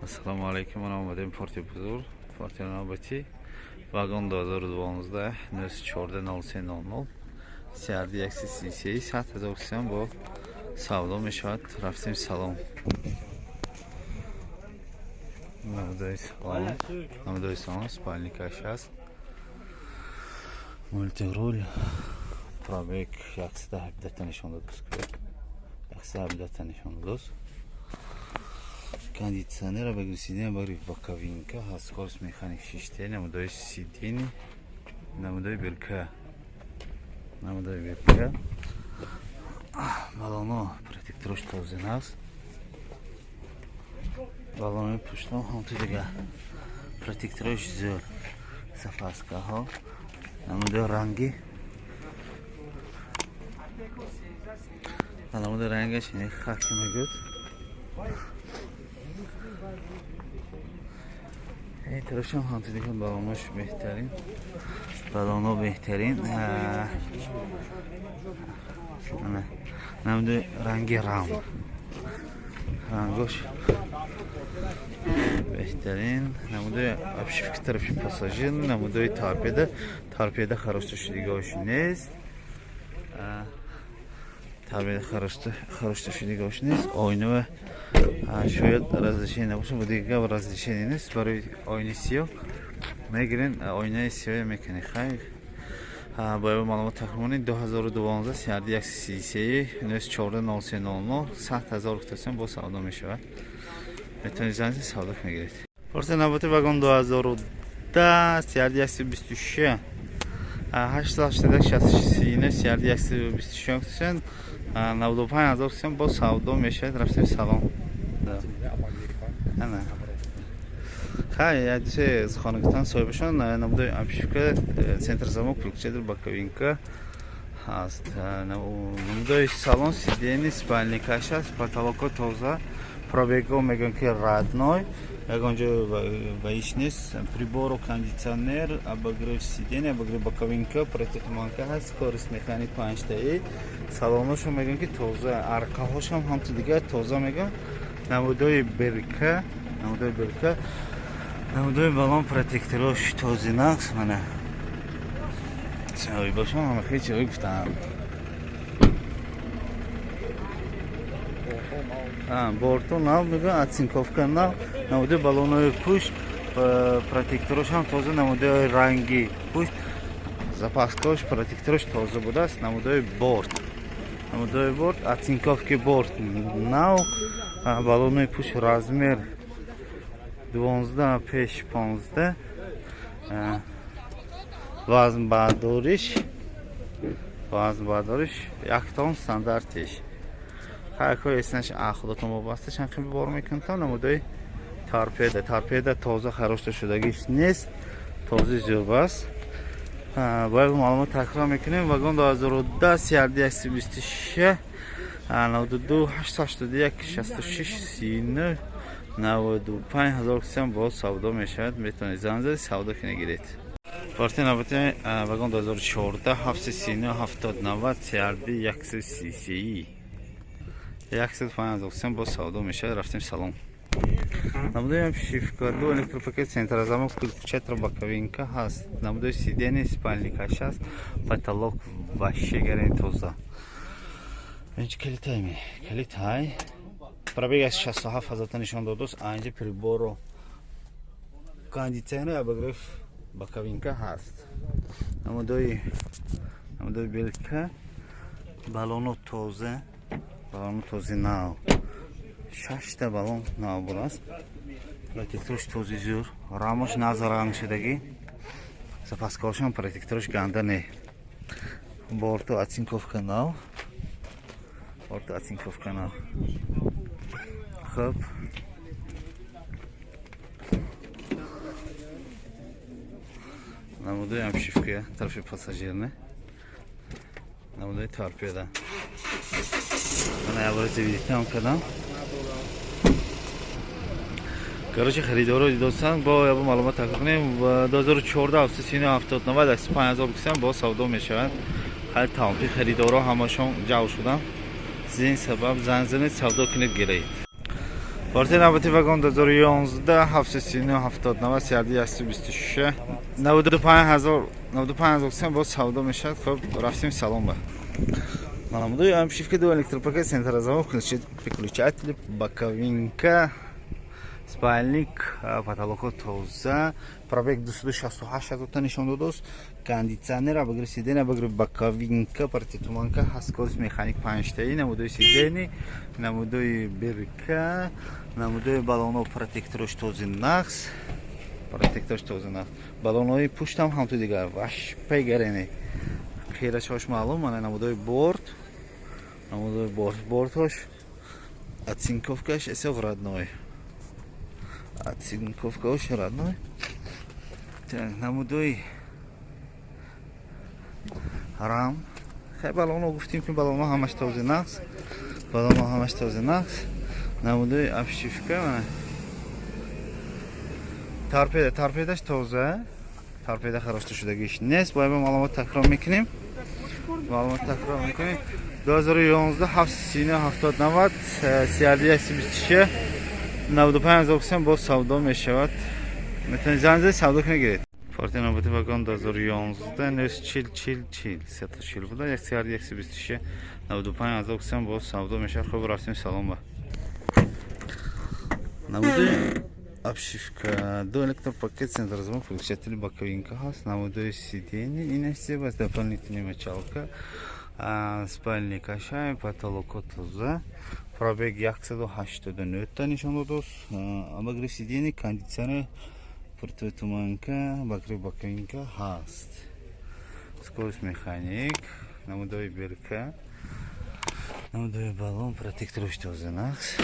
Ассалому алайкум, ман омадем порти бузург, порти навбатӣ, вагон 2012 914 0300 CRD 133 100,000 сом бо савдо мешавад. Рафтем салом. Намудои салон, намудои салон, спальникаш ҳаст. Мультирул, пробег 117 та нишон дод, 117 та нишон дод. Кондиционера ба сиденья бари боковинка ҳаст, скорость механик шиште, намудои сиденья, намудои белка, намудои белка, балоно протекторош тозин аст, балонои пуштон ҳамту дига протекторош зӯр, запаскаҳо, намудои ранги, намудои рангаш хаки мегӯд. Ин тарафшам ҳамту дига балонош беҳтарин, балоно беҳтарин, намудои ранги рам, рангош беҳтарин, намудои обшивки тарафи пассажир, намудои торпеда, торпеда харошта шудигош нест, торпеда харошта шудигош нест, оинава шояд разрешение набошад, бо дигар разрешение нест. Барои оини сиёҳ мегирен, оинаи сиёҳ мекунед. Хайр, бояд маълумот тахминӣ 2012 CRD 133 914 0300 100,000 сом бо савдо мешавад. Метавонед занг занед, савдо мегиред. Порти навбати вагон 2010 CRD 126 881 66 CRD 126 95,000 сом бо савдо мешавад. Рафтем салом. Ана. Хай, ядисе хонагитан соҳибашон намудои обшивка, центр замок, включатель, боковинка ҳаст. Намудои салон, сиденье, спальникаш аст, потолоко тоза, пробего мегӯям ки родной, ягон ҷо ба иш нест, прибору кондитсионер, обогрев сиденье, обогрев боковинка, противотуманка ҳаст, скорость механик панҷтаи, салоношо мегӯям ки тоза, арқаҳошам ҳамту дигар тоза мегӯям, намудои берка, намудои берка, намудои балон протекторош този нақс, мана соҳибашон ҳама хеле чиҳое гуфтаанд. Борто нав мегӯям, оцинковка нав, намудои балонои пушт, протекторош ҳам тоза, намудои ранги пушт, запаскаош, протекторош тоза будааст, намудои борт, намудои борт, оцинковки борт нав, балонои пушт размер 12 пеш 15, вазн бардориш, вазн бардориш як тон стандартиш. Ҳар эснаш худатон вобаста чанд қим бор мекунтон. Намудои торпеда, торпеда тоза харошта шудагиш нест, тоза зӯб аст. Бояд маълумот такрор мекунем. Вагон 2010 CRD 126 92 881 66 39 95,000 сом бо савдо мешавад. Метавонед занг занед, савдо кунед, гиред. Порти навбати вагон 2014 739 70 90 CRD 133 105,000 сом бо савдо мешавад. Рафтем салом. Намудои обшивка, ду электропакет, центр замок, включатель, боковинка ҳаст, намудои сиденье, спальникаш ҳаст, потолок вообще гарен тоза. Инҷ калитайми, калитай. Пробег аз 67,000 та нишон додааст. Анҷа приборо кондитсионер, обогрев боковинка ҳаст. Намудои, намудои белка, балоно тоза, балоно този нав. Шашта балон нав будааст. Протекторош този зӯр, рамош назаранг шудагӣ. Запаскаошам протекторош ганда не. Борту оцинковка нав. Борту оцинковка нав. Хуб. Намудои обшивка тарафи пассажир не. Намудои торпеда. Мана як бор видитам кардам. Короче, харидоро дидостан, бо ябо маълумот такрор кунем. 2014 739 70 90 105,000 сом бо савдо мешавад. Хеле тамоми харидоро ҳамашон ҷавр шуданд. Зин сабаб занг занед, савдо кунед, гиред. Партия навбати вагон 2011 739 79 126 95 000 сом боз савдо мешавад. Хуб, рафтем салон ба. Намудои обшивка ду электропакет, центрозамок, переключатель, боковинка, спальник, потолокҳо тоза, пробег 268 ҳазорта нишон додааст, кондитсионер, обогрев сиденья, обогрев боковинка, противотуманка ҳаст, скорость механик панҷтаи, намудои сиденья, намудои бирка, намудои баллоно, протекторош този нақс, протекторош този нақс, баллонои пуштам ҳамту дигар ваш пегарене хирашош маълум. Мана намудои борт, намудои борт, бортош оцинковкаш эсо родной, оцинковкаош родной. Намудои рам, хай, баллоно гуфтем, ки баллоно ҳамаш този нақс, баллоно ҳамаш този нақс. Намудои обшивка, мана торпеда, торпедаш тоза, торпеда харошта шудагиш нест. Бояд маълумот такрор мекунем, маълумот такрор мекунем. 2011 739 70 90 31 126 95 000 сом боз савдо мешавад. Метавонед занг зани, савдо кунед, гиред. Партия навбати вагон 2011 9 40 40 40 340 буда, 131 126 95 000 сом боз савдо мешавад. Хуб, рафтем салон ба. Намудои обшивка ду электропакет, центрозамок, выключатель, боковинка ҳаст, намудои сиденье, инаш зеб аст, дополнительный мочалка, спальникаша, потолоко тоза, пробег 189 та нишон додааст, обогрев сиденье, кондитсионер, противотуманка, обогрев боковинка ҳаст, скорость механик, намудои бирка, намудои баллон, протекторош тоза нақс.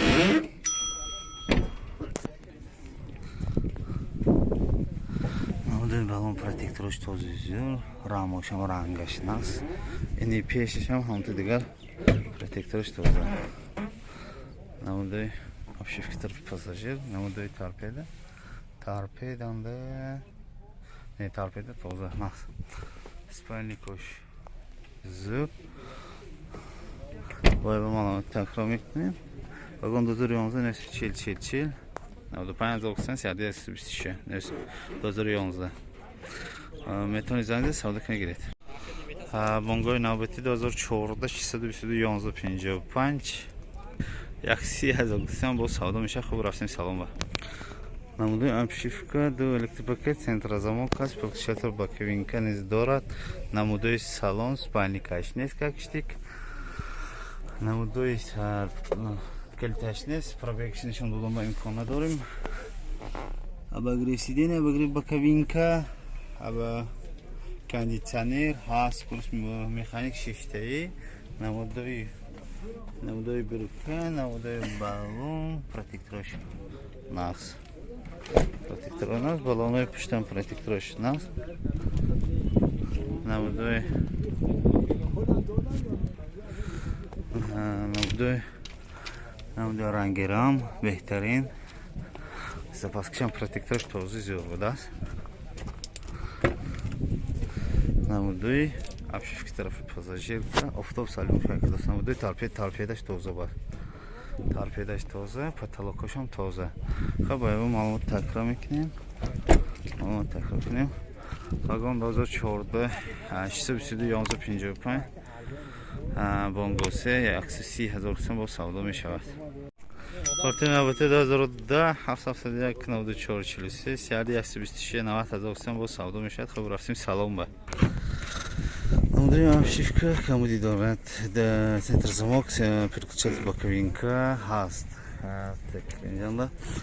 Намудои баллон, протекторош този зӯр, рамошам рангаш нақс, ини пешашам ҳамту дигар протекторош тоза. Намудои обшивки тарафи пассажир, намудои торпеда, торпеданда не, торпеда тоза нақс, спальникош зӯр. Бояд ба маълумот такрор мекунем: вагон 2011 40 40 40 95 000 сом 126 2011. Метавонед занг зани, савдо кунед, гиред. Бонгоҳи навбатӣ 2014 622 11 55 130 000 сом боз савдо мешавад. Хуб, рафтем салон ба. Намудои обшивка ду электропакет, центрозамок ҳаст, переключатель, боковинка низ дорад, намудои салон, спальникаш нест, как штик, намудои калиташ нест, пробегш нишон додан ба имкон надорем, обогрев сиденья, обогрев боковинка, аба кондитсионер ҳаст, курс механик шиштаӣ, намудои бирка, намудои баллон, протекторош нақс, протектор нақс, баллонои пуштам протекторош нақс, намудои ранги рам беҳтарин, запаскашам протекторош тоза зиёд будааст. Намудои обшивки тарафи пассажир, офтоб салюм шакл, намудои торпед, торпедаш тоза буд, торпедаш тоза, потолокошам тоза. Хуб, ба маълумот такрор мекунем, маълумот такрор кунем: вагон 2014 622 11 55 бонгосе 130 000 сом боз савдо мешавад. Партия навбати 2010 771 94 43 126 90 000 сом боз савдо мешавад. Хуб, рафтем салон ба. Намудои обшивка камуди дорад, центрозамок, переключатель, боковинка ҳаст.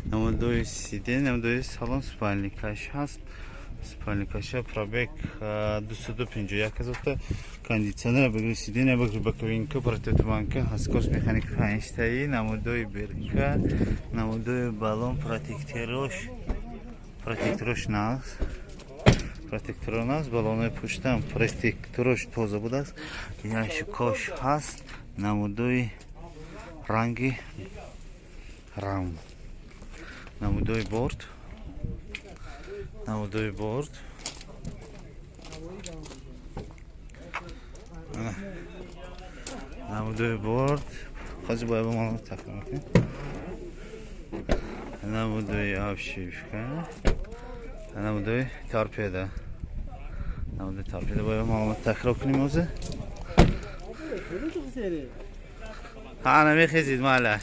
Намудои сиденья, намудои салон, спальникаш ҳаст, спальникаша, пробег 251 ҳазорта, кондитсионер, обогрев сиденья, обогрев боковинка, противотуманка ҳаст, скорость механик панҷтаи, намудои бирка, намудои баллон, протекторош нақс, протектор нақс, баллонои пуштам протекторош тоза будааст, ящикош ҳаст, намудои ранги рам, намудои борт, намудои борт, намудои борт. Ҳозир бояд ба маълумот такрор мекунем. Намудои обшивка, намудои торпеда, намудои торпеда. Бояд маълумот такрор кунем ҳозир. Ҳа, намехезид, майлаш.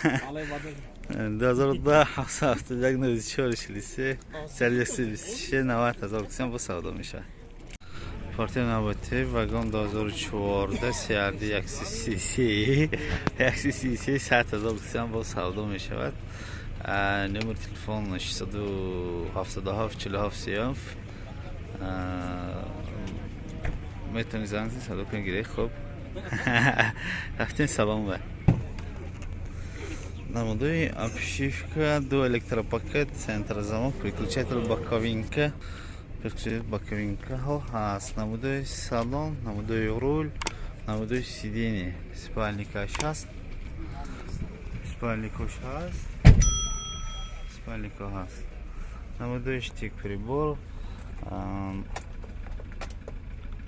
2010, 771, 94, 43, 126, 90 000 кисам бо савдо мешавад. Партия навбатӣ вагон 2014, CRD 133, 133, 100 000 кисам бо савдо мешавад. Номер телефон 677 47 37. Метавонед занг занед, савдо кунед, гиред. Хуб, рафтем салом ба намудои обшивка, ду электропакет, центр замок, переключатель боковинка, переключатель боковинкаҳо ҳаст. Намудои салон, намудои рул, намудои сиденье, спальникаш ҳаст, спальникош ҳаст, спальнико ҳаст. Намудои штик прибор,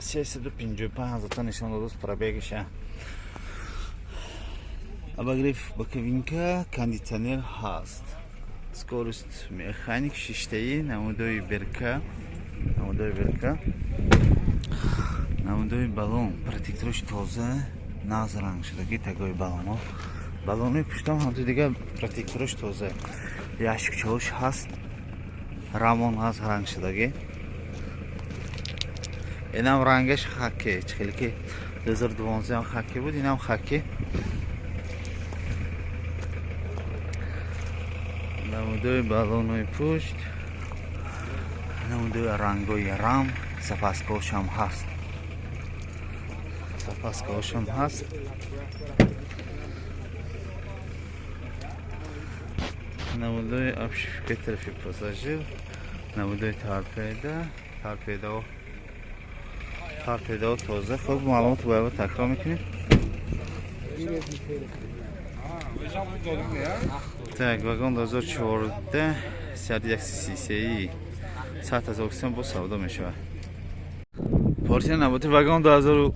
355 000 та нишон додааст пробегиша. Обогрев боковинка, кондитсионер ҳаст, скорость механик, шиштаӣ. Намудои берка, намудои берка, намудои баллон, протекторош тоза, нағз ранг шудагӣ, тагои баллонҳо, баллонои пуштам ҳамту дигар протекторош тоза, ящикчаҳош ҳаст, рамон ҳаст, ранг шудагӣ. Инам рангаш хаке, чӣ хеле ки 2012 ҳам хаке буд, инам хаке. Намудои баллонои пушт, намудои рангои рам, запаскаошам ҳаст, запаскаошам ҳаст. Намудои обшивкаи тарафи пассажир, намудои торпеда, торпедао, торпедао тоза. Хуб, маълумотро бояд такрор мекунем. Так, вагон 2014, CRD 133, 100 000 кисам бо савдо мешавад. Партия наботи вагон 2000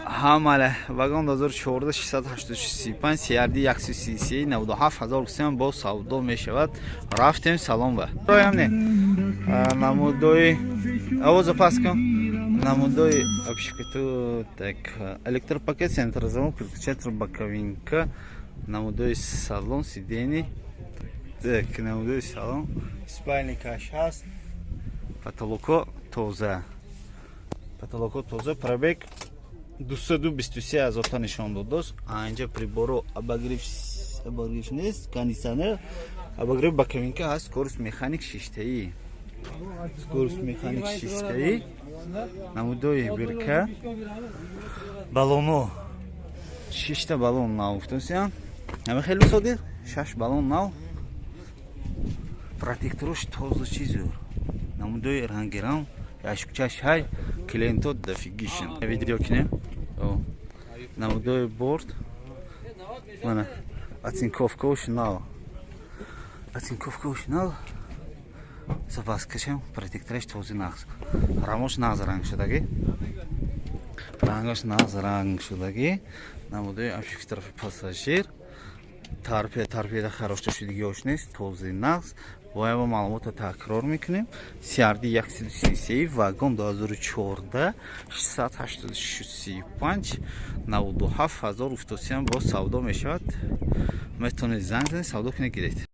ҳамале вагон 2014, 685, CRD 133, 97 000 кисам бо савдо мешавад. Рафтем салон ба. Роям не. Намудои авоза пас кун. Намудои обшивкату, так, электропакет, центр замок, переключатель боковинка, намудои салон, сиденье. Так, намудои салон, спальникаш ҳаст, потолоко тоза, потолоко тоза, пробег 223 000 та нишон додааст. Анҷа приборо, обогрев, обогрев нест, кондитсионер, обогрев боковинка ҳаст, скорость механик, шиштаӣ, скорость механик, шиштаӣ. Намудои бирка, баллоно, шишта баллон нав гуфтасиям, ҳама хеле содир, шаш баллон нав, протекторош тоза, чизур, намудои рангирам, яшкчаш ҳай, клиенто дофигишн. Видео кинем. Намудои борт, мана оцинковкаош нав, оцинковкаош нав, запаскашам, протектораш тоза, нағз, рамош нағз ранг шудагӣ, рангаш нағз ранг шудагӣ. Намудои обшивки тарафи пассажир, торпеда, торпеда харошта шудагиёш нест, тозаи, нағз. Бояд мо маълумотро такрор мекунем. CRD 133, вагон 2014, 686, 97 000 уфтосиам бо савдо мешавад. Метавонед занг занед, савдо кунед, гиред.